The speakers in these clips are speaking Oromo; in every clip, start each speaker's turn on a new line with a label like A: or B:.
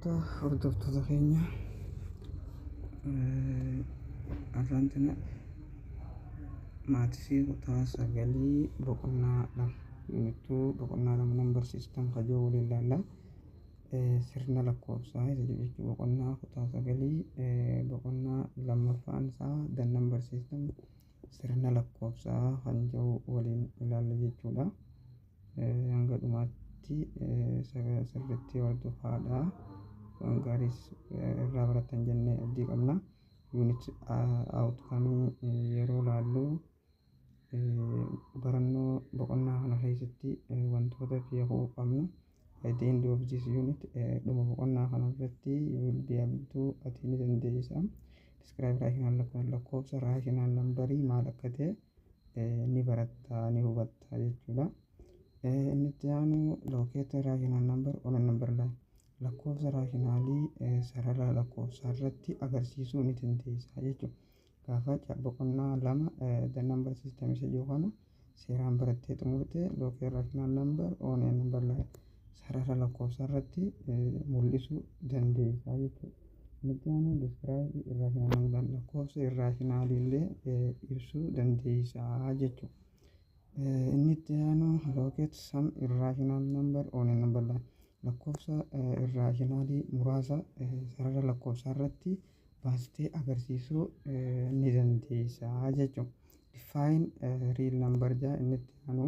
A: Hordoftoota keenya, har'aan tana maatisii kutaa sagalii boqonnaa 2, unit 2, boqonnaa 2, number system kajoo waliin ilaalla. Sirna lakkoofsaa isa jedhu jechuudha. Boqonnaa kutaa sagalii boqonnaa lammaffaan isaa the number system, sirna lakkoofsaa kan jedhu waliin ilaalla jechuudha. Hanga dhumaatti sirriitti hordofaadha. Waan gaariis irraa barattan jennee abdii qabna. Unit outcome yeroo laallu, barannoo boqonnaa kana keessatti wantoota beekuu qabnu. By the end of this unit, dhuma boqonnaa kana irratti, you will be able to, ati ni dandeessa, describe rational, lakkoofsa rational numberii maal akka ta'e ni baratta, ni hubatta jechuudha. Inni itti aanu locate rational number on a number line, lakkoofsa rationalii sarara lakkoofsaa irratti agarsiisuu ni dandeessa jechuudha. Gaafa boqonnaa 2 the number system isa jiru kana seeraan barattee xumurte, locate rational number on a number line, sarara lakkoofsaa irratti mul'isuu dandeessa jechuudha. Inni itti aanu describe irrational number, lakkoofsa irrationalii illee ibsuu dandeessa jechuudha. Inni itti aanu locate some irrational number on a number line, lakkoofsa irrationalii muraasa sarara lakkoofsaa irratti baastee agarsiisuu ni dandeessa jechuudha. Define real number jaa. Inni itti aanu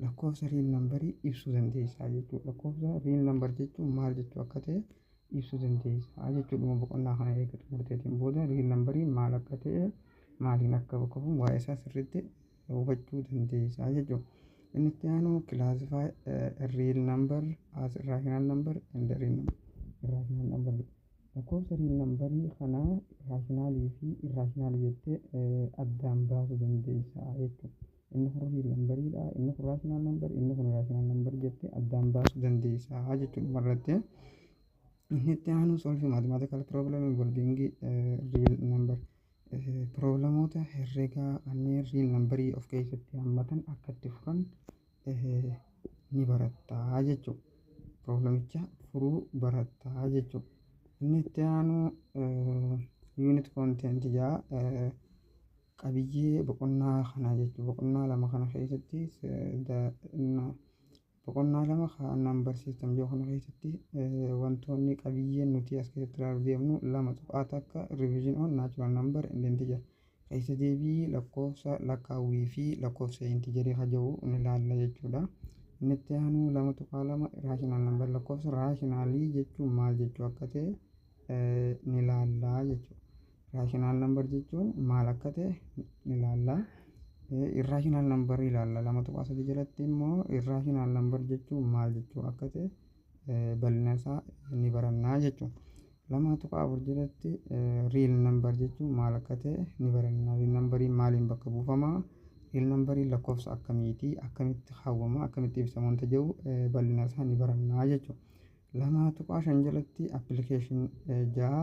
A: lakkoofsa real numberii ibsuu dandeessa jechuudha. Lakkoofsa real number jechuun maal jechuu akka ta'e ibsuu dandeessa jechuudha. Boqonnaa kana eega xumurteetiin booda real numberii maal akka ta'e, maaliin akka bakka bu'u, waa'ee isaa sirriitti hubachuu dandeessa jechuudha. Inni itti aanu classify real number as rational number and real number. Irrational number, lakkoofsa real numberii kana rationalii fi irrationalii jettee addaan baasuu dandeessa jechuudha. Inni kun real numberiidha, inni kun rational number, inni kun irrational number jettee addaan baasuu dandeessa jechuudha dhumarratti. Inni itti aanu solve mathematical problem involving real number, problemoota herreegaa kanneen real numberii of keessatti hammatan akka itti furan ni barattaa jechuudha. Problemicha furuu barattaa jechuudha. Inni itti aanu unit content jaa, qabiyyee boqonnaa kanaa jechuudha. Boqonnaa 2 kana keessatti, boqonnaa 2 kan number system jedhu kana keessatti, wantoonni qabiyyeen nuti as keessatti ilaaluu deemnu 2.1 revision on natural number and integer, keessa deebii lakkoofsa lakkaawwii fi lakkoofsa integerii haja'u ni ilaalla jechuudha. Inni itti aanu 2.2 rational number, lakkoofsa rationalii jechuun maal jechuu akka ta'e ni ilaalla jechuudha. Rational number jechuun maal akka ta'e ni ilaalla. Irrational number ilaalla. 2.3 jalatti immoo irrational number jechuun maal jechuu akka ta'e bal'ina isaa ni barannaa jechuudha. 2.4 jalatti real number jechuun maal akka ta'e ni baranna. Real numberiin maaliin bakka buufama? Real numberiin lakkoofsa akkamiiti? Akkamitti kaawwama? Akkamitti ibsama? Wanta jedhu bal'ina isaa ni barannaa jechuudha. 2.5 jalatti application ja'a.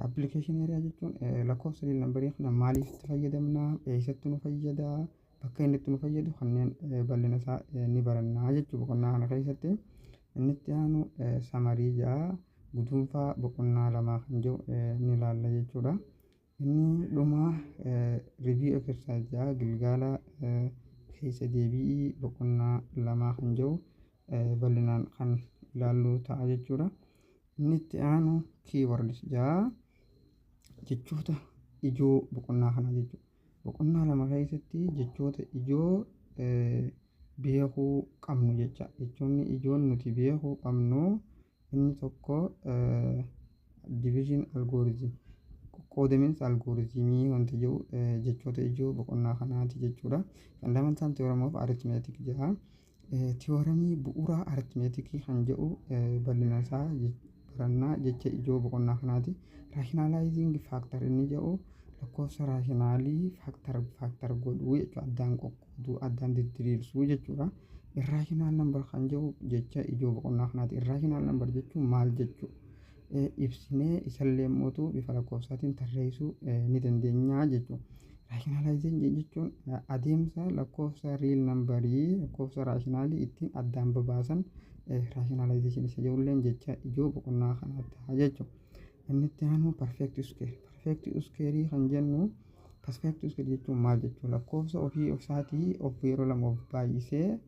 A: Application area jechuun lakkoofsa real numberii kana maaliif itti fayyadamna? Eessatti nu fayyada? Bakka inni itti nu fayyadu kanneen bal'ina isaa ni barannaa jechuudha boqonnaa kana keessatti. Inni itti aanu summary ja'a, guduunfaa boqonnaa lamaa kan jiru ni ilaalla jechuudha. Inni dhuma review exercise ja'a, gilgaala keessa deebii boqonnaa lamaa kan jiru bal'inaan kan ilaallu ta'a jechuudha. Inni itti aanu keywords ja'a, jechoota ijoo boqonnaa kanaa jechuudha. Boqonnaa 2 keessatti jechoota ijoo beekuu qabnu jecha. Jechoonni ijoon nuti beekuu qabnu inni tokko division algorithm, qoqqoodaminsa algorithmii wanta jedhu jechoota ijoo boqonnaa kanaati jechuudha. Fundamental theorem of arithmetic jedha. Theoremii bu'uura arithmeticii kan jedhu bal'ina isaa barannaa, jecha ijoo boqonnaa kanaati. Rationalizing factor inni jedhu lakkoofsa rationalii factor factor godhuu jechuudha. Addaan qoqqooduu, addaan didiriirsuu jechuudha. Irrational number kan jedhu jecha ijoo boqonnaa kanaati. Irrational number jechuun maal jechuudha? Ibsinee isallee mootuu bifa lakkoofsaatiin tarreessuu ni dandeenya jechuudha. Rationalizing jechuun adeemsa lakkoofsa real numberii, lakkoofsa rationalii ittiin addaan babaasan Rationalization isa jedhulleen jecha ijoo boqonnaa kanaa ta'a jechuudha. Inni itti aanu perfect square. Perfect square kan jennu, perfect square jechuun maal jechuudha? Lakkoofsa ofii isaatii of yeroo lama of baay'isee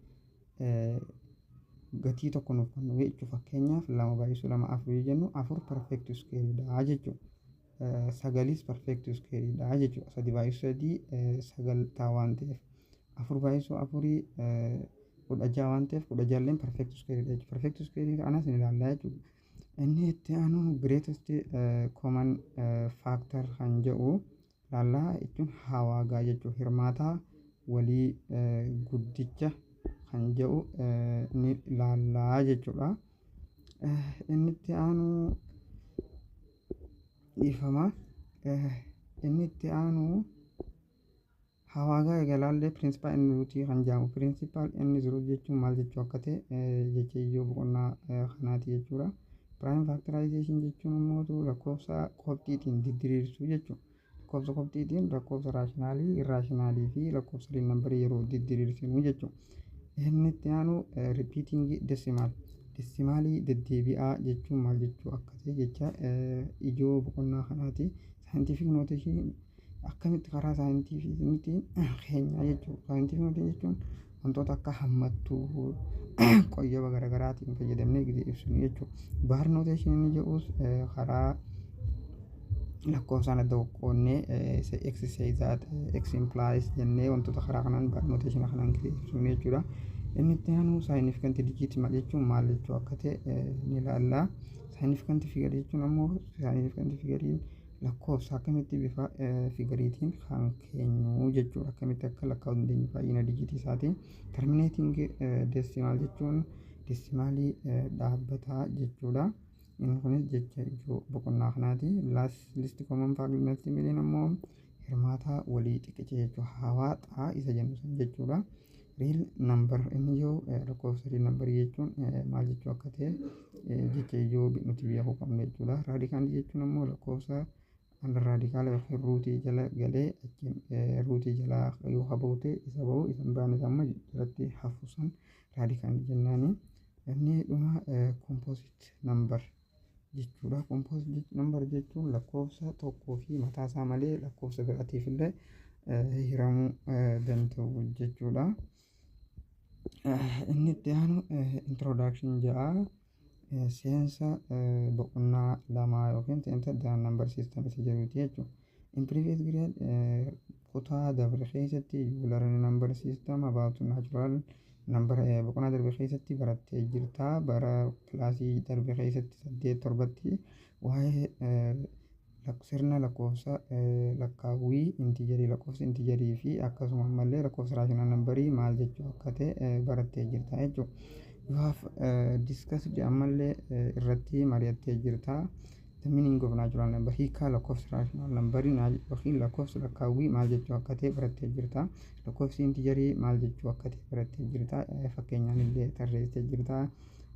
A: gatii tokko nuuf kennu jechuudha. Fakkeenyaaf, lama baay'isuu lama afur jennu, afur perfect squareidha jechuudha. Sagalis perfect squareidha jechuudha. Sadi baay'isuu sadii sagal ta'a waan ta'eef. Afur baay'isuu afurii 16 waan ta'eef, 16lleen perfect squareidha jechuudha. Perfect square kanas ni ilaalla jechuudha. Inni itti aanu greatest common factor kan jedhu ilaallaa, jechuun hawaagaa jechuudha. Hirmaataa walii guddicha kan jedhu ni ilaallaa jechuudha. Inni itti aanu, dhiifama. Inni itti aanu hawaagaa egaa ilaallee, principal nth root kan jedhamu. Principal nth root jechuun maal jechuu akka ta'e jecha ijoo boqonnaa kanaati jechuudha. Prime factorization jechuun immoo lakkoofsa qobxiitiin diddiriirsuu jechuudha. Lakkoofsa qobxiitiin lakkoofsa raashinaalii, irraashinaalii fi lakkoofsa real numberii yeroo diddiriirsinu jechuudha. Inni itti aanu repeating decimal. Desimaalii deddeebi'aa jechuun maal jechuu akka ta'e jecha ijoo boqonnaa kanaati. Scientific notation akkamitti karaa saayintifiitiin keenyaa jechuudha. Scientific notation jechuun wantoota akka hammattuu, qoyyaba garaagaraatiin fayyadamnee gidee ibsinu jechuudha. Bar notation inni jedhus karaa lakkoofsaan adda qoqqoodnee, x says that, x implies jennee, wantoota karaa kanaan bar notation kanaan gidee ibsinu jechuudha. Inni itti aanu significant digit jechuun maal jechuu akka ta'e ni ilaalla. Significant figure jechuun ammoo significant figuriin lakkoofsa akkamitti bifa figuriitiin kan keenyu jechuudha. Akkamitti akka lakkaa'uu dandeenyu baay'ina dijiitii isaatiin. Terminating decimal jechuun desimaalii dhaabbataa jechuudha. Inni kunis jecha ijoo boqonnaa kanaati. Least common multiple ammoo hirmaata walii xiqqicha jechuudha. Hawaa xaa isa jennu san jechuudha. Real number inni ijoo lakkoofsa real number jechuun maal jechuu akka ta'e jecha ijoo nuti beekuu qabnu jechuudha. Radicandii jechuun ammoo lakkoofsa under radicala yookiin rootii jala galee, achiin rootii jalaa yoo haba'u ta'e isa bahu, isa hin baane amma jalatti hafu san radicandii jennaani. Inni dhuma composite number jechuudha. Composite number jechuun lakkoofsa tokkoo fi mataa isaa malee lakkoofsa biraatiif illee hiramuu danda'u jechuudha. Inni itti aanu introduction jedha. Seensa boqonnaa lamaa yookiin seensa the number system isa jedhuti jechuudha. In previous grade, kutaa darbe keessatti, you learn number system about natural number. Boqonnaa darbe keessatti barattee jirta. Bara kilaasii darbe keessatti saddeet torbatti waa'ee sirna lakkoofsa lakkaawwii intijarii, lakkoofsa intijarii fi akkasuma ammallee lakkoofsa rational numberii maal jechuu akka ta'e barattee jirta jechuudha. You have discussed, ammallee irratti mari'attee jirta. The meaning of natural number, hiikaa lakkoofsa rational numberii yookiin lakkoofsa lakkaawwii maal jechuu akka ta'e barattee jirta. Lakkoofsi intijarii maal jechuu akka ta'e barattee jirta. Fakkeenyaan illee tarreessitee jirta.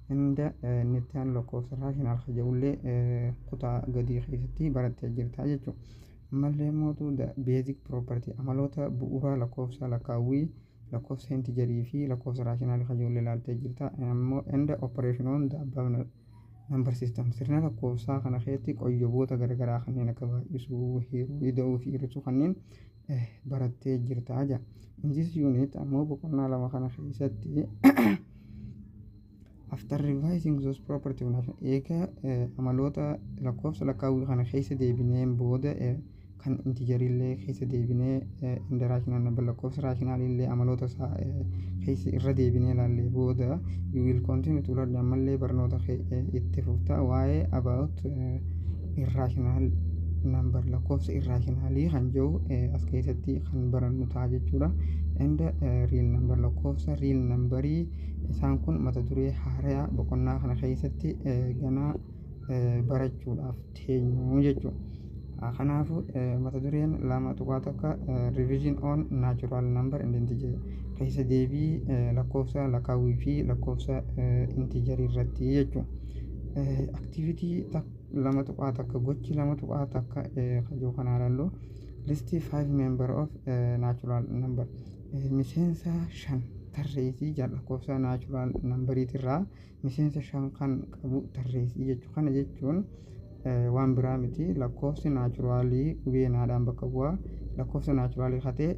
A: Hunda inni itti aanu lakkoofsa rational jedhullee kutaa gadii keessatti barattee jirta jechuudha. Ammallee mootu basic property, amaloota bu'uuraa lakkoofsa lakkaawwii, lakkoofsa intijarii fi lakkoofsa raashinaalii jedhullee ilaaltee jirta. Ammoo and operation on the above number system, sirna lakkoofsaa kana keessatti qoyyoboota garaagaraa kanneen akka baay'isuu, hiruu, ida'uu fi hir'isuu kanneen barattee jirta jedha. In this unit ammoo, boqonnaa lama kana keessatti, after revising those property of natural, eega amaloota lakkoofsa lakkaawwii kana keessa deebineen booda, kan intijarillee keessa deebinee, and rational number, lakkoofsa raashinaalillee amaloota isaa keessa irra deebinee ilaallee booda, you will continue to learn, ammallee barnoota itti fufta, waa'ee about irrational number, lakkoofsa irraashinaalii kan jiru as keessatti kan barannu ta'a jechuudha. And real number, lakkoofsa real numberii, isaan kun mata duree haaraa boqonnaa kana keessatti ganaa barachuudhaaf teenyu jechuudha. Kanaafuu mata dureen 2.1 revision on natural number and integer, keessa deebii lakkoofsa lakkaawwii fi lakkoofsa intijarii irratti jechuudha. Activity 2.1, gochi 2.1 kajoo kanaa ilaallu, list five member of natural number, miseensa shan Tarreessii jedha. Lakkoofsa natural numberiitirraa miseensa 5 kan qabu tarreessii jechuudha. Kana jechuun waan biraa miti, lakkoofsi naturalii qubee naadhaan bakka bu'aa. Lakkoofsa naturalii katee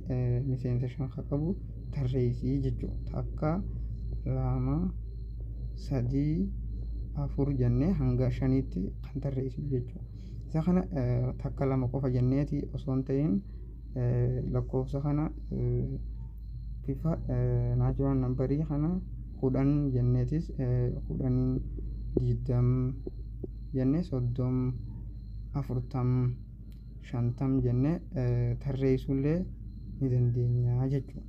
A: miseensa 5 kan qabu tarreessii jechuudha. Takka, lama, sadii, afur jennee hanga shaniitti kan tarreessinu jechuudha. Isa kana takka, lama qofa jenneeti osoo hin ta'in, lakkoofsa kana bifa natural numberii kana 10 jenneetis, 10, 20 jennee, 30, 40, 50 jennee tarreessuullee ni dandeenya jechuudha.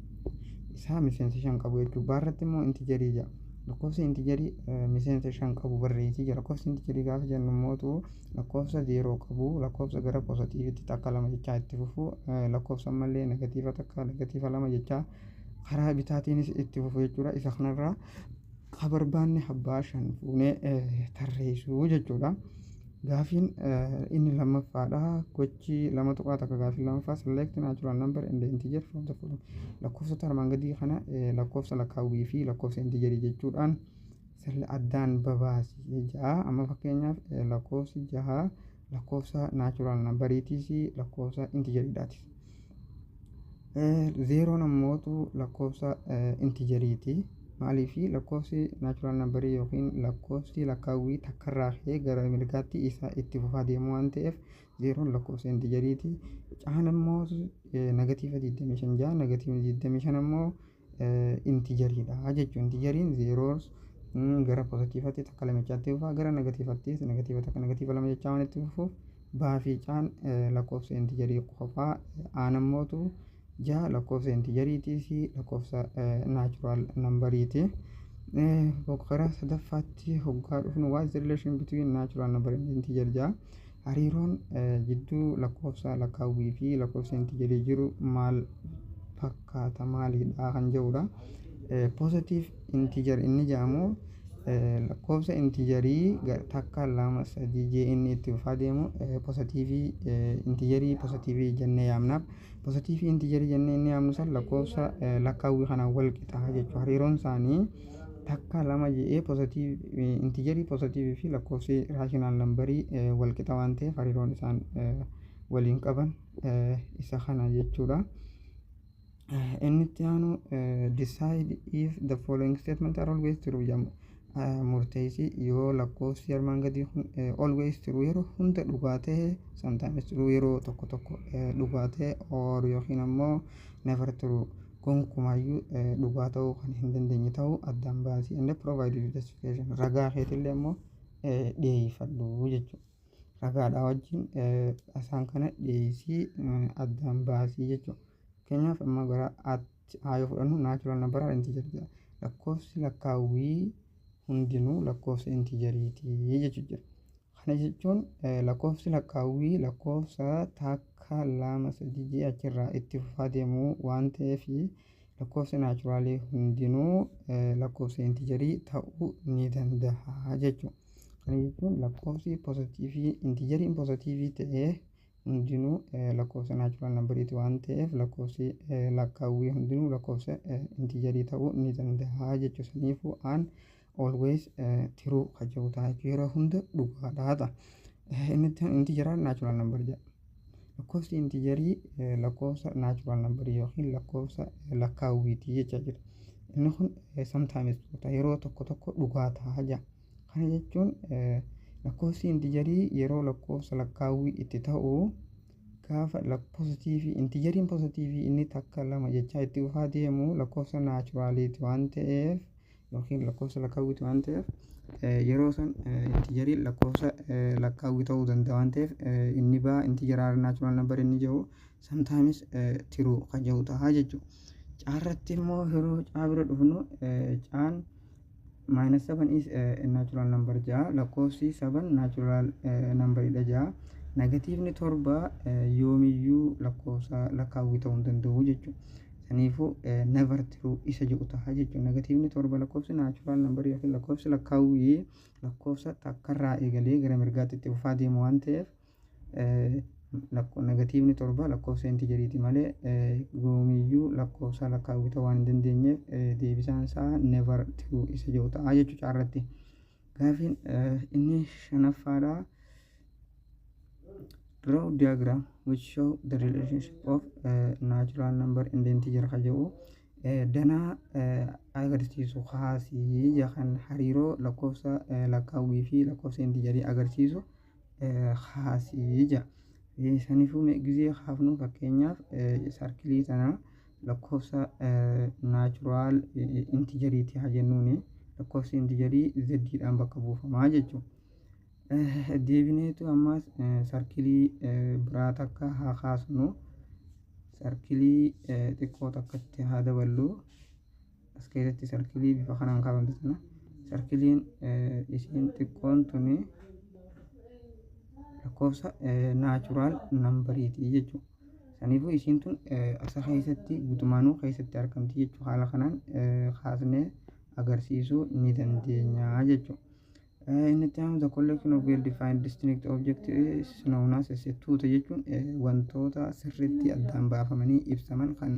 A: Isaa miseensa 5 qabu jechuudha. Baarratti immoo integerii jedha. Lakkoofsa integerii miseensa 5 qabu barreessii jira. Lakkoofsa integerii gaafa jennu immoo lakkoofsa zeeroo qabu, lakkoofsa gara positiveitti takka, lama jechaa itti fufu, lakkoofsa ammallee negative takka, negative lama jechaa karaa bitaatiinis itti fufu jechuudha. Isa kanarraa ka barbaanne abbaa 5 fuunee tarreessuu jechuudha. Gaafiin inni lammaffaadha. Gochi 2.1, gaafii lammaffaa: select natural number and integer from the following. Lakkoofsota armaan gadii kana lakkoofsa lakkaawwii fi lakkoofsa integerii jechuudhaan addaan babaasi ja'a. Amma fakkeenyaaf lakkoofsi 6 lakkoofsa natural numberiitiis, lakkoofsa integeriidhaati. Zeeroon ammootu lakkoofsa integeriiti. Maaliifi? Lakkoofsi natural numberii yookiin lakkoofsi lakkaawwii takkarraa ka'ee gara mirgaatti isa itti fufaa deemu waan ta'eef, zeeroon lakkoofsa integeriiti. Caan ammoo negative 25 ja'a, negative 25 ammoo integeriidha jechuudha. Integeriin zeeroos gara positiveatti takka, lama jechaatti fufaa, gara negativeattis negative takka, negative lama jechaa waan itti fufuuf, baa fi caan lakkoofsa integerii qofaa. Aan ammootu 6 lakkoofsa integeriitii fi lakkoofsa natural numberiiti. Karaa sadaffaatti hoggaa dhufnu, what is the relation between natural number and integer ja'a. Hariiroon jidduu lakkoofsa lakkaawwii fi lakkoofsa integerii jiru maal fakkaata, maalidha kan jedhudha. Positive integer inni jedhamu lakkoofsa integerii takka, lama, sadii jee inni itti fufaa deemu positive integerii positive jennee yaamnaaf. Positive integerii jennee inni yaamnu san lakkoofsa lakkaawwii kanaan wal qixa jechuudha. Hariiroon isaanii takka, lama jedhee positive integerii positive fi lakkoofsi rational numberii wal qixa waan ta'eef, hariiroon isaan waliin qaban isa kana jechuudha. Inni itti aanu, decide if the following statement are always true jedhamu. Murteessi yoo lakkoofsi armaan gadii kun always true, yeroo hunda dhugaa ta'e, sometimes true, yeroo tokko tokko dhugaa ta'e, or yookiin ammoo never true, gonkumaayyuu dhugaa ta'uu kan hin dandeenye ta'uu addaan baasii, and provide justification, ragaa keetillee immoo dhiyeeffadhu jechuudha. Ragaadhaa wajjin isaan kana dhiyeessii addaan baasii jechuudha. Fakkeenyaaf amma gara atti haa yoo fudhannu, natural number integer jedha. Lakkoofsi lakkaawwii hundinuu lakkoofsa integeriiti jechuudha jira. Kana jechuun lakkoofsi lakkaawwii lakkoofsa takka, lama, sadii jee achirraa itti fufaa deemuu waan ta'eef, lakkoofsi naturalii hundinuu lakkoofsa integerii ta'uu ni danda'a jechuudha. Kana jechuun lakkoofsi positive integeriin positive ta'ee hundinuu lakkoofsa natural numberiiti waan ta'eef, lakkoofsi lakkaawwii hundinuu lakkoofsa integerii ta'uu ni danda'a jechuudha. Saniifuu aan always true kan jedhu ta'a jechuudha. Yeroo hunda dhugaadhaa ta'a. Inni integer natural number jedha. Lakkoofsi integerii lakkoofsa natural numberii yookiin lakkoofsa lakkaawwiitii jechaa jira. Inni kun sometimes yeroo tokko tokko dhugaa ta'a jedha. Kana jechuun lakkoofsi integerii yeroo lakkoofsa lakkaawwii itti ta'u, gaafa positive integeriin positive inni takka, lama jechaa itti fufaa deemu lakkoofsa naturaliiti waan ta'eef yookiin lakkoofsa lakkaawwiiti waan ta'eef, yeroo san integeriin lakkoofsa lakkaawwii ta'uu danda'a waan ta'eef, inni baa integer natural number inni jedhu sometimes true kan jedhu ta'a jechuudha. Caarratti immoo yeroo caa bira dhufnu, caan minus 7 is a natural number ja'a. Lakkoofsi 7 natural numberidha ja'a. Negativeni 7 yoomiyyuu lakkoofsa lakkaawwii ta'uu hin danda'u jechuudha. Saniifuu never true isa jedhu ta'a jechuudha. Negativeni 7, lakkoofsi natural numberii yookiin lakkoofsi lakkaawwii lakkoofsa takkarraa eegalee gara mirgaatti itti fufaa deemu waan ta'eef Negatiivni 7 lakkoofsa integeriiti malee yoomiyyuu lakkoofsa lakkaawwii ta'uu waan hin dandeenyeef, deebisaan isaa never true isa jedhu ta'a jechuudha irratti. Gaafiin inni shanaffaadha. Draw diagram which show the relationship of natural number and integer ka jedhu, danaa agarsiisu kaasii, kan hariiroo lakkoofsa lakkaawwii fi lakkoofsa integerii agarsiisu kaasii jedha. Saniifuu gizee kaafnu, fakkeenyaaf circleii tana lakkoofsa natural integeriiti haa jennuuni, lakkoofsi integerii zeddiidhaan bakka buufamaa jechuudha. Deebineetu ammas circleii biraa takka haa kaasnu. Circleii xiqqoo takkatti haa daballu. As keessatti circleii bifa kanaan kaafamte sana, circleiin isiin xiqqoon tuni lakkoofsa natural numberiiti jechuudha. Saniifuu isiin tun asa keessatti guutumaanuu keessatti argamti jechuudha. Haala kanaan kaasnee agarsiisuu ni dandeenya jechuudha. Inni itti aanu, the collection of well defined distinct object is known as a tuuta jechuun wantoota sirriitti addaan baafamanii ibsaman kan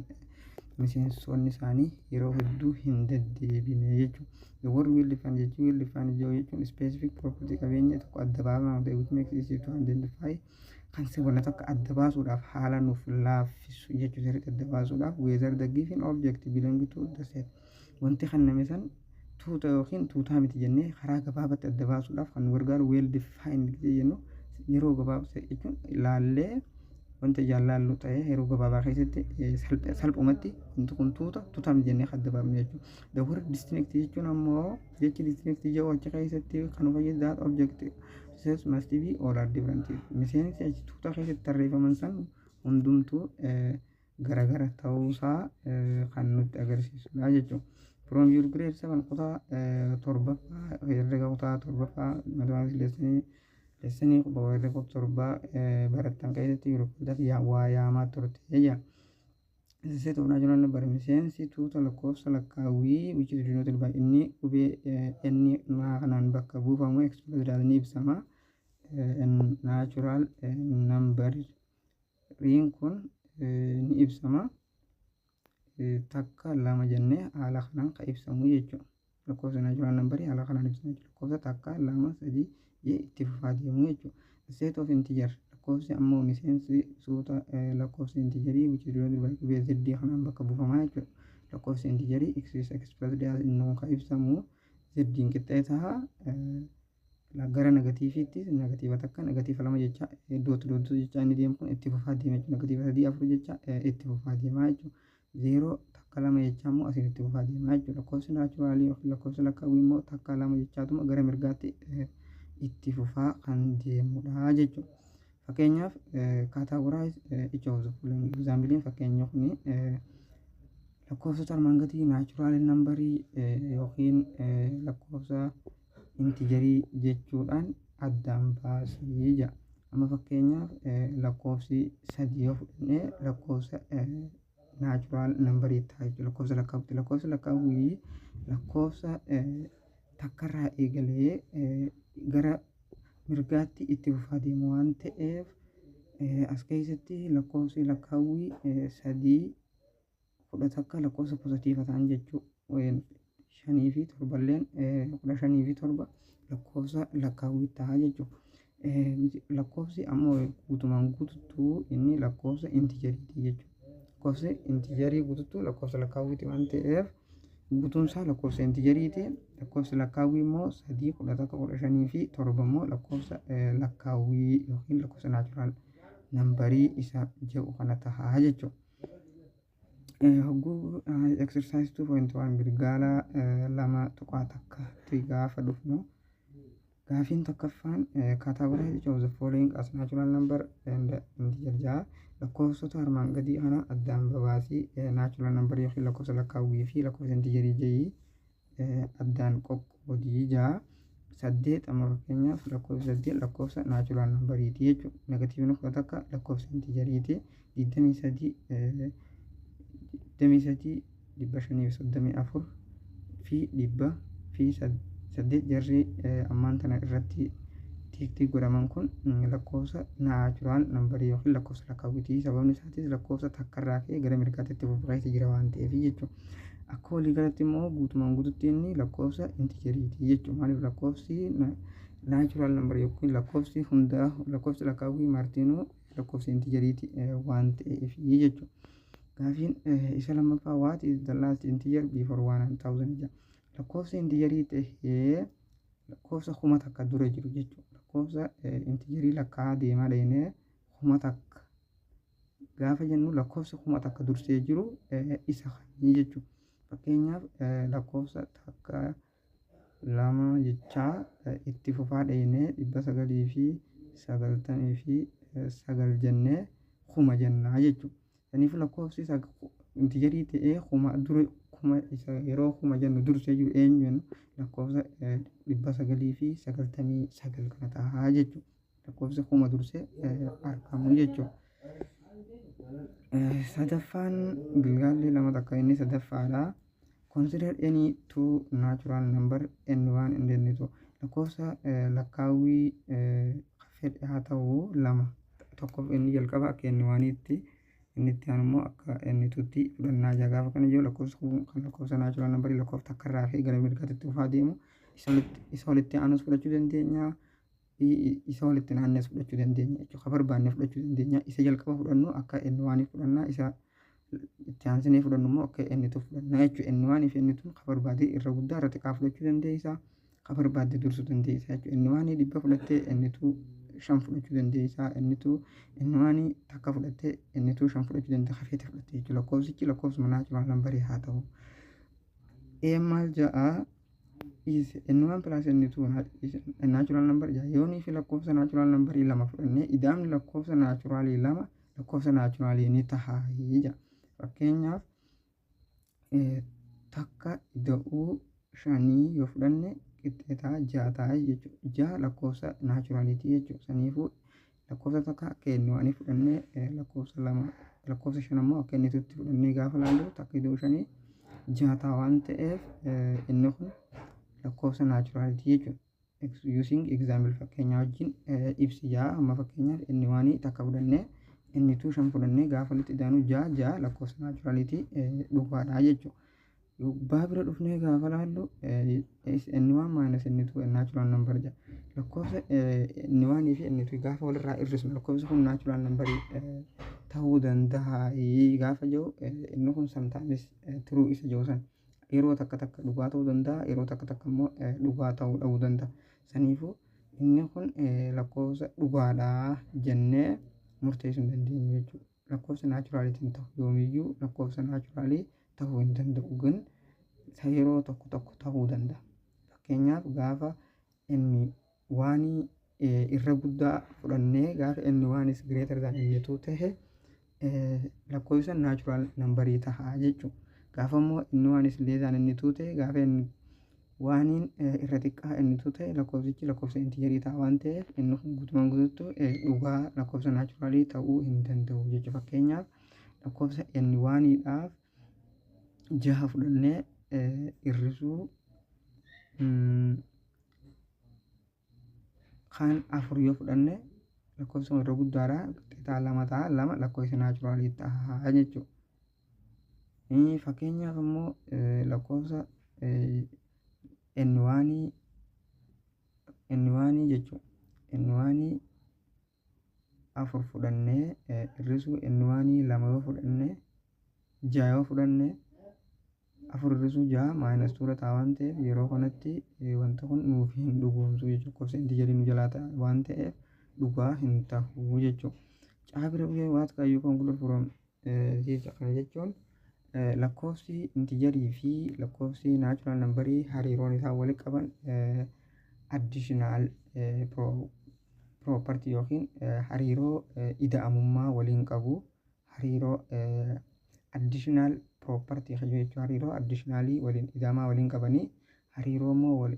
A: miseensonni isaanii yeroo hedduu hin deddeebine jechuudha. The word well defined jechuun, well defined jechuun specific property, qabeenya tokko adda baafamaa ta'e, which makes easy to identify, kan wanna tokko adda baasuudhaaf haala nuuf laaffisu jechuudha, sirriitti adda baasuudhaaf, whether the given object belong to the set, wanti kenname san tuuta yookiin tuutaa miti jennee karaa gabaabatti adda baasuudhaaf kan nu gargaaru well defined jennu, yeroo gabaabaa jechuun ilaallee wanta ijaan laallu ta'ee yeroo gabaabaa keessatti salphumatti wanti kun tuuta, tuutaa miti jennee adda baafnu jechuudha. The word distinct jechuun ammoo, jechi distinct jedhu achi keessatti kan nu fayyadu, that object says must be all are different. Miseensi achi tuuta keessatti tarreeffaman san hundumtuu garagara ta'uusaa kan nutti agarsiisudha jechuudha. From your grade 7, kutaa torbaffaa, herrega kutaa torbaffaa, mathematics lessonii herrega torbaa barattan keessatti yeroo waa yaamaa turte jedha. Set of natural number, miseensi tuuta lakkoofsa lakkaawwii, which is denoted by, inni qubee inni kanaan bakka buufamu, expressed, ni ibsama. Natural number riin kun ni ibsama. Takka, lama jennee haala kanaan kan ibsamu jechuudha. Lakkoofsa natural numberii haala kanaan ibsama jechuudha. Lakkoofsa takka, lama, sadii jee itti fufaa deemu jechuudha. Set of integer, lakkoofsi ammoo miseensi suuta lakkoofsa integerii, which is denoted by qubee z kanaan bakka buufamaa jechuudha. Lakkoofsi integerii x is expressed as, inni kun kan ibsamu z qixxee ta'a. Gara negatiiviitti negatiiva takka, negatiiva lama jecha, dot dot jecha inni deemu kun itti fufaa deema jechuudha. Negatiiva sadii, afur jecha itti fufaa deemaa jechuudha. Zeeroo, takka, lama jecha immoo asiin itti fufaa deemaa jechuudha. Lakkoofsi naturalii yookiin lakkoofsi lakkaawwii immoo takka, lama jechaatuma gara mirgaatti itti fufaa kan deemudha jechuudha. Fakkeenyaaf, categorize each of the following example, fakkeenya kuni lakkoofsota armaan gadii natural numberii yookiin lakkoofsa integerii jechuudhaan addaan baasii jedha. Amma fakkeenyaaf lakkoofsi 3 yoo fudhannee, lakkoofsa natural numberii ta'a jechuudha. Lakkoofsa lakkaawwiiti. Lakkoofsa lakkaawwii lakkoofsa takkarraa eegalee gara mirgaatti itti fufaa deemu waan ta'eef, as keessatti lakkoofsi lakkaawwii 3, 11 lakkoofsa positive ta'an jechuudha. Shanii fi torballeen, 15 fi 7 lakkoofsa lakkaawwii ta'a jechuudha. Lakkoofsi ammoo guutumaan guututtuu inni lakkoofsa integeriiti jechuudha. Lakkoofsi integerii guututtuu lakkoofsa lakkaawwiiti waan ta'eef, guutuunsaa lakkoofsa integeriiti. Lakkoofsi lakkaawwii immoo 3, 11, 15 fi 7 immoo lakkoofsa lakkaawwii yookiin lakkoofsa natural numberii isa jedhu kana ta'a jechuudha. Hogguu exercise 2.1, girgaala 2.1tti gaafa dhufnu, gaafiin tokkoffaan categorize each of the following as natural number and integer ja'a. Lakkoofsota armaan gadii kana addaan babaasii natural number yookiin lakkoofsa lakkaawwii fi lakkoofsa integerii jedhii addaan qoqqoodii ja'a. 8 amma fakkeenyaaf lakkoofsa 8 lakkoofsa natural numberiiti jechuudha. Negatiivni 11 lakkoofsa integeriiti. 23, 23, 534 fi 108 jarri ammaan tana irratti tick Tick tick godhaman kun lakkoofsa natural numberii yookiin lakkoofsa lakkaawwitii. Sababni isaatis lakkoofsa takkarraa ka'ee gara mirgaatti itti fufaa jira waan ta'eef jechuudha. Akka waliigalatti immoo guutumaan guututti inni lakkoofsa integeriiti jechuudha. Maaliif? Lakkoofsi natural numberii yookiin lakkoofsi hundaa, lakkoofsi lakkaawwii martinuu lakkoofsa integeriiti waan ta'eef jechuudha. Gaafiin isa lammaffaa, "What is the last integer before 1000?" jedha. Lakkoofsa integerii tahee lakkoofsa 1000 dura jiru jechuudha. Lakkoofsa integerii lakkaa'aa deemaa dheenee 1000 gaafa jennu, lakkoofsa 1000 dursee jiru isa kamii jechuudha. Fakkeenyaaf, lakkoofsa takka, lama jechaa itti fufaa dheenee 999 jennee 1000 jennaa jechuudha. Kanaafuu lakkoofsi integerii ta'ee 1000 dura, 1000 isa yeroo 1000 jennu dursee jiru eenyu jennu, lakkoofsa 999 kana ta'a jechuudha. Lakkoofsa 1000 dursee argamu jechuudha. Sadaffaan gilgaalli lama takka inni sadaffaadha. Consider any two natural number n1 and n2. Lakkoofsa lakkaawwii fedhe haa ta'u lama, tokko inni jalqaba akka n1tti, inni itti aanu immoo akka n2tti fudhannaa jira. Gaafa kana jiru lakkoofsa kun kan lakkoofsa natural numberii lakkoofsa takkarraa fi gara mirgaatti dhufaa deemu, isa walitti aanus fudhachuu dandeenya, isa walitti naannes fudhachuu dandeenya jechuudha. Ka barbaanne fudhachuu dandeenya. Isa jalqaba fudhannu akka n1 fudhannaa, isa itti aansinee fudhannu immoo akka n2 fudhannaa jechuudha. N1 fi n2 ka barbaade irra guddaa irra xiqqaa fudhachuu dandeessa, ka barbaadde dursuu dandeessa jechuudha. N1 100 fudhattee n2 5 fudhachuu dandeessa. N2 n1 takka fudhattee n2 5 fudhachuu dandeessa. Hafeete fudhattee jechuudha. Lakkoofsichi lakkoofsuma natural numberii haa ta'u. Ee, maal ja'a? Is n1 plus n2 is a natural number ja'a. Yoonii fi lakkoofsa natural numberii lama fudhannee, ida'amni lakkoofsa naturalii lama lakkoofsa naturalii ni taha jedha. Fakkeenyaaf, takka ida'uu shanii yoo fudhanne qixxeetaa ja'a ta'a jechuudha. 6 lakkoofsa naturaliitii jechuudha. Saniifuu lakkoofsa takka akka n1 fudhannee, lakkoofsa lama, lakkoofsa shan ammoo akka n2tti fudhannee gaafa laallu, takka ida'uu shanii ja'a ta'a waan ta'eef, inni kun lakkoofsa naturaliitii jechuudha. Using example, fakkeenyaa wajjin ibsi ja'a. Amma fakkeenyaaf n1 takka fudhannee n2 shan fudhannee gaafa walitti idaanu ja'a, 6 lakkoofsa naturaliitii dhugaadha jechuudha. Baa bira dhufnee gaafa laallu, n1 minus n2 natural number jedha. Lakkoofsa n1 fi n2 gaafa walirraa hir'isnu lakkoofsi kun natural numberii ta'uu danda'a gaafa jiru, inni kun sometimes true isa jiru san yeroo takka takka dhugaa ta'uu danda'a, yeroo takka takka immoo dhugaa ta'uu dhabuu danda'a. Saniifuu inni kun lakkoofsa dhugaadha jennee murteessuu hin dandeenyu jechuudha. Lakkoofsa naturaliitiin ta'u yoomiyyuu lakkoofsa naturalii ta'uu hin danda'u, gan yeroo tokko tokko ta'uu danda'a. Fakkeenyaaf, gaafa inni waanii irra guddaa fudhannee, gaafa n1 is greater than n2 tahe, lakkoofsa natural numberii ta'a jechuudha. Gaafa immoo n1 is less than n2 ta'e, gaafa n1iin irra xiqqaa n2 ta'e, lakkoofsichi lakkoofsa integerii ta'a waan ta'eef, inni kun guutumaan guututti dhugaa lakkoofsa naturalii ta'uu hin danda'u jechuudha. Fakkeenyaaf, lakkoofsa n1iidhaaf jaha fudhannee hir'isuu kan afur yoo fudhanne, lakkoofsa irra guddaadha qixxaa lama ta'a, 2 lakkoofsa naturalii ta'a jechuudha. Fakkeenyaaf immoo lakkoofsa n1 n1 jechuudha. N1 afur fudhannee hir'isuu n1 lama yoo fudhanne, ja'a yoo fudhanne, afur hir'isuu ja'a minus twodha ta'a waan ta'eef, yeroo kanatti wanta kun nuuf hin dhugoomsu jechuudha. Lakkoofsa integerii nu jalaa ta'a waan ta'eef dhugaa hin ta'u jechuudha. Caa bira dhufee, what can you conclude from this? Kana jechuun lakkoofsi integerii fi lakkoofsi natural numberii hariiroon isaan walitti qaban additional property yookiin hariiroo ida'amummaa waliin qabu. Hariiroo additional property jechuun hariiroo additionalii waliin ida'amaa waliin qabanii, hariiroo immoo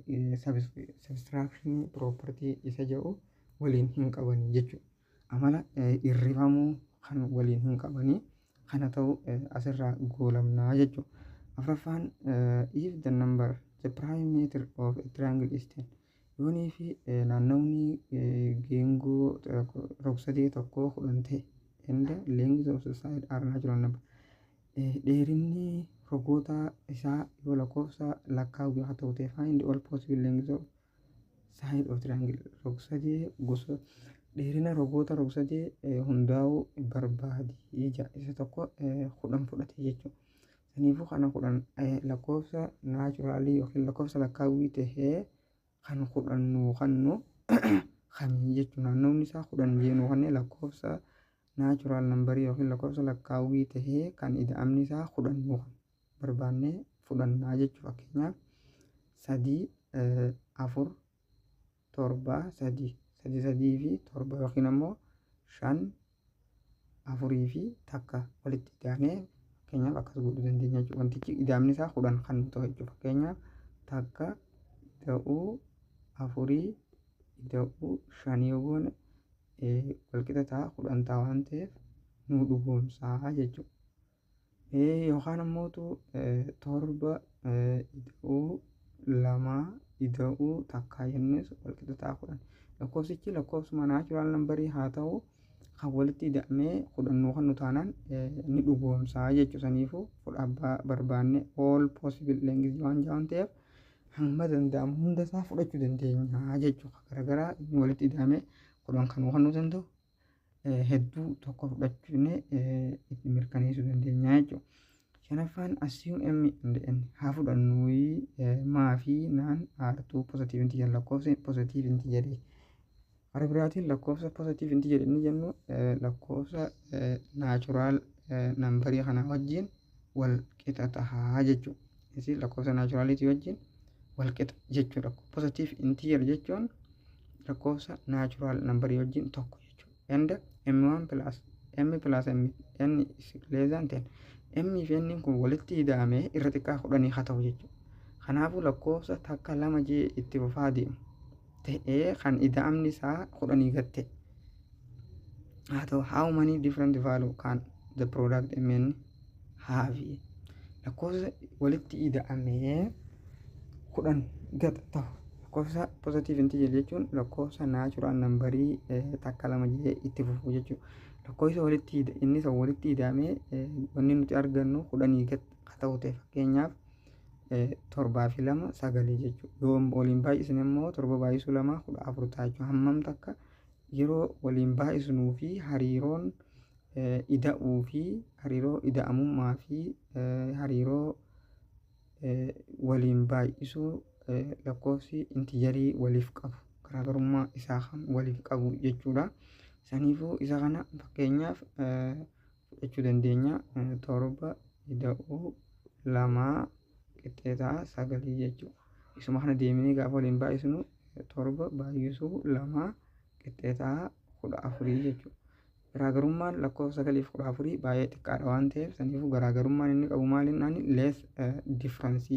A: subtraction property isa jedhu waliin hin qabanii jechuudha. Amala hirrifamuu kan waliin hin qabanii kana ta'u asirraa goolamnaa jechuudha. Afuraffaan, if the number, the perimeter of a triangle is 10. Yoonii fi naannawni geengoo rog-sadee tokko 10 ta'e, and length of the side are natural number. Dheerinni rogoota isaa yoo lakkoofsa lakkaawwii haa ta'u ta'e, find all possible length of side of triangle. Rog-sadee gosa dheerina rogoota rog-sadee hundaa'uu barbaadi ija isa tokko 10 fudhate jechuudha. Saniifuu kana 10 lakkoofsa naturalii yookiin lakkoofsa lakkaawwii tahee kan 10 nuu kennu kamii jechuudha. Naannawni isaa 10 jeenuu kanneen lakkoofsa natural numberii yookiin lakkoofsa lakkaawwii tahee kan ida'amni isaa 10 nuu kennu barbaannee fudhannaa jechuudha. Fakkeenyaaf 3, 4, 7, 3, 3, 3 fi 7 yookiin ammoo 5, 4 fi 1 walitti idaanee fakkeenyaaf akkas godhuu dandeenya jechuudha. Wantichi ida'amni isaa 10 kan nu ta'u jechuudha. Fakkeenyaaf 1 ida'uu 4 ida'uu 5 yoo goone walqixa ta'a, 10 ta'a waan ta'eef nu dhugoomsaa jechuudha. Yookaan ammoo 7 ida'uu 2 ida'uu 1 jennes walqixa ta'a 10. Lakkoofsichi lakkoofsuma natural numberii haa ta'u, kan walitti ida'amee 10 nuu kennu taanaan ni dhugoomsaa jechuudha. Saniifuu abbaa barbaanne all possible length waan jedhan ta'eef hamma danda'amu hunda isaa fudhachuu dandeenya jechuudha. Garaagaraa inni walitti ida'amee 10 kan nuu kennuu danda'u hedduu tokko fudhachuun itti mirkaneessuu dandeenya jechuudha. Shanaffaan, assume m and n haa fudhannu, maa fi naan are two positive integer, lakkoofsa positive integer. Karaa biraatiin lakkoofsa positive integer inni jennu lakkoofsa natural numberii kana wajjin wal qixa tahaa jechuudha. Isin lakkoofsa naturaliitii wajjin wal qixa jechuudha. Positive integer jechuun lakkoofsa natural numberii wajjin tokko jechuudha. And m1 plus m plus m n is less than 10. M fi n kun walitti ida'amee irra xiqqaa 10 haa ta'u jechuudha. Kanaafuu lakkoofsa 1, 2 jee itti fufaa deemu ta'ee kan ida'amni isaa 10 gad ta'e haa ta'u, how many different value can the product mn have? Lakkoofsa walitti ida'amee 10 gad ta'u, lakkoofsa positive integer jechuun lakkoofsa natural numberii 1, 2 jee itti fufu jechuudha. Lakkoofsa walitti inni isa walitti ida'amee wanni nuti argannu 10 gad haa ta'u ta'e, fakkeenyaaf 7 fi 2 9 jechuudha. Yoo waliin baay'isne immoo 7 baay'isuu 2 14 ta'a jechuudha. Hammam takka yeroo waliin baay'isnuu fi hariiroon ida'uu fi hariiroo ida'amummaa fi hariiroo waliin baay'isuu lakkoofsi integerii waliif qabu garaagarummaa isaa kan waliif qabu jechuudha. Saniifuu isa kana fakkeenyaaf fudhachuu dandeenya, 7 ida'uu 2 qixxeetaa 9 jechuudha. Isuma kana deemnee gaafa waliin baay'isnu 7 baay'isuu 2 qixxeetaa 14 jechuudha. Garaagarummaan lakkoofsa 9 fi 14 baay'ee xiqqaadha waan ta'eef, saniifuu garaagarummaan inni qabu maal inni less difference.